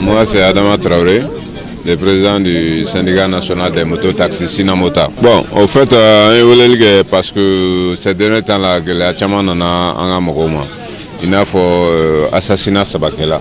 Moi, c'est Adama Traoré, le président du syndicat national des mototaxis Sinamota. Bon, au fait, an ye weleli kɛ parce que ces derniers temps là, gɛlɛya caman nana an ka mɔgɔw ma. I n'a fɔ assassinat saba kɛla.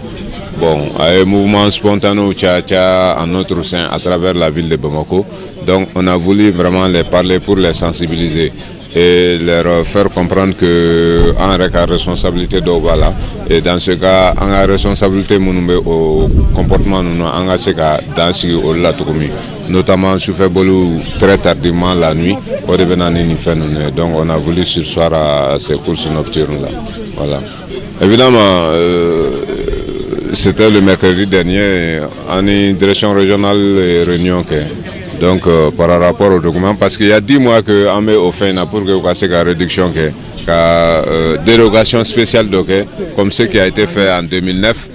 Bon, a ye mouvement spontané caya caya en notre sein à travers la ville de Bamako. Donc, on a voulu vraiment les parler pour les sensibiliser et leur faire comprendre que an yɛrɛ ka responsabilité dɔw b'a la. Et dans ce cas, an ka responsabilité minnu bɛ o comportement ninnu, an ka se ka dan sigi olu la cogo min, notamment sufɛ boliw très tardivement la nuit, o de bɛ na ni nin fɛn ninnu ye. Donc on a voulu surseoir à ces courses nocturnes là. Voilà, évidemment, c'était le mercredi dernier, an ni direction régionale réunion kɛ. Donc par rapport au document, parce qu'il y a 10 mois que an bɛ o fɛn in na pour que u ka se ka réduction kɛ, ka dérogation spéciale dɔ kɛ, comme ce qui a été fait en 2009.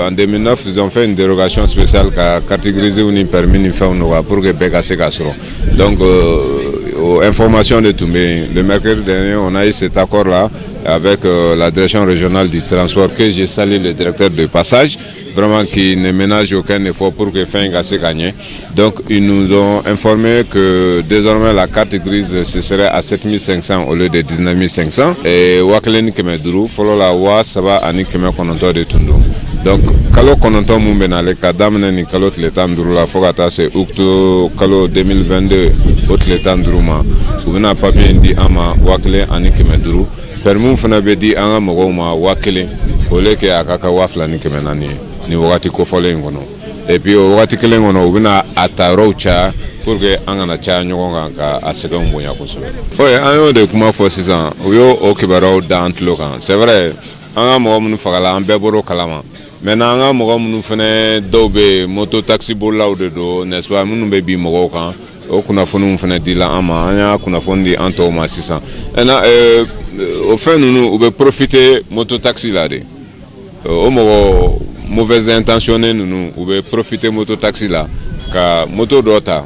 En 2009, ils ont fait une dérogation spéciale ka carte grise ni permis ni fɛnw nɔgɔya pour que bɛɛ ka se ka sɔrɔ. Donc information de tun bɛ yen. Le mercredi dernier, on a eu cet accord là avec la direction régionale du transport, que je salue le directeur de passage, vraiment qui ne ménage aucun effort pour que fɛn ka se ka ɲɛ. Donc ils nous ont informé que désormais la carte grise, ce serait à 7500 au lieu de 19 500 et 1500. Fɔlɔ la, 3900 de tun don. Donc kalo 9 mun bɛ nale, ka daminɛ nin kalo tile 15 la fo ka taa se août kalo 2022 o tile 15 ma, u bɛna papier in di an ma 1500. Permis fana bɛ di an ka mɔgɔw ma 1000 au lieu que a ka kɛ 2400 ye nin wagati kofɔlen in kɔnɔ. Et puis o wagati kelen kɔnɔ, u bɛna a ta yɔrɔw caya pour que an kana caya ɲɔgɔn kan ka a sɛgɛnw bonya kosɛbɛ. Oui, an y'o de kuma fɔ sisan, u y'o o kibaruyaw da an tulo kan. C'est vrai, an ka mɔgɔ minnu fagala, an bɛɛ bɔr'o kalama. Maintenant, an ka mɔgɔ minnu fɛnɛ dɔw bɛ yen, moto taxi bolilaw de don, n'est-ce pas, minnu bɛ bin mɔgɔw kan, o kunnafoniw fɛnɛ dila an ma, an y'a kunnafoni di an tɔw ma sisan. Maintenant, o fɛn ninnu, u bɛ profiter moto taxi la de. O mɔgɔ mauvaise intentionné ninnu, u bɛ profiter moto taxi la ka moto dɔ ta,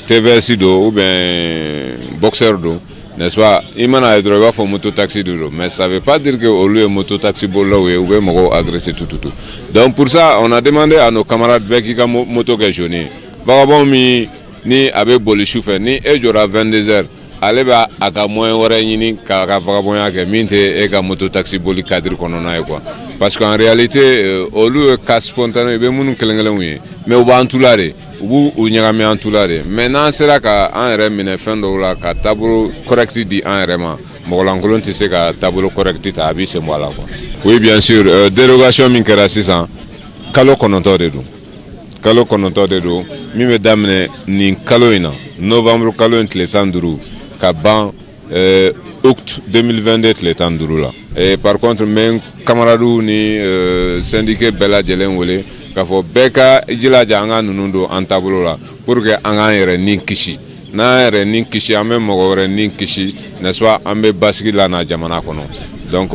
TVS don ou bien Boxer don, n'est-ce pas. I mana ye dɔrɔn, i b'a fɔ moto taxi de don, mais ça veut pas dire que olu ye moto taxi bolilaw ye, u bɛ mɔgɔw agresser tout tout tout. Donc pour ça, on a demandé à nos camarades, bɛɛ k'i ka moto kɛ jaune ye. Vagabond min ni a bɛ boli su fɛ, ni e jɔra 22 heures, ale b'a a ka moyen wɛrɛ ɲini k'a ka vagabondya kɛ min tɛ e ka moto taxi boli cadre kɔnɔna ye quoi. Parce qu'en réalité, olu ye cas spontané, i bɛ minnu kelen kelenw ye, mais u b'an tula de, u b'u u ɲagami an tula de. Mais n'an sera ka an yɛrɛ minɛ fɛn dɔw la, ka taabolo correct di an yɛrɛ ma, mɔgɔlankolon tɛ se ka taabolo correct ta, a b'i sen bɔ a la quoi. Oui, bien sûr, dérogation min kɛra sisan, kalo 9 de don, kalo 9 de don, min bɛ daminɛ nin kalo in na, novembre kalo in tile 15, ka ban août 2022 tile 15 la. Et par contre, n bɛ n camarades ni syndiqué bɛɛ lajɛlen wele k'a fɔ bɛɛ ka jilaja an ka ninnu don an taabolo la pour que an k'an yɛrɛ ni kisi. N'an yɛrɛ ni kisi, an bɛ mɔgɔ wɛrɛ ni kisi, n'est-ce pas, an bɛ basigi la na jamana kɔnɔ. Donc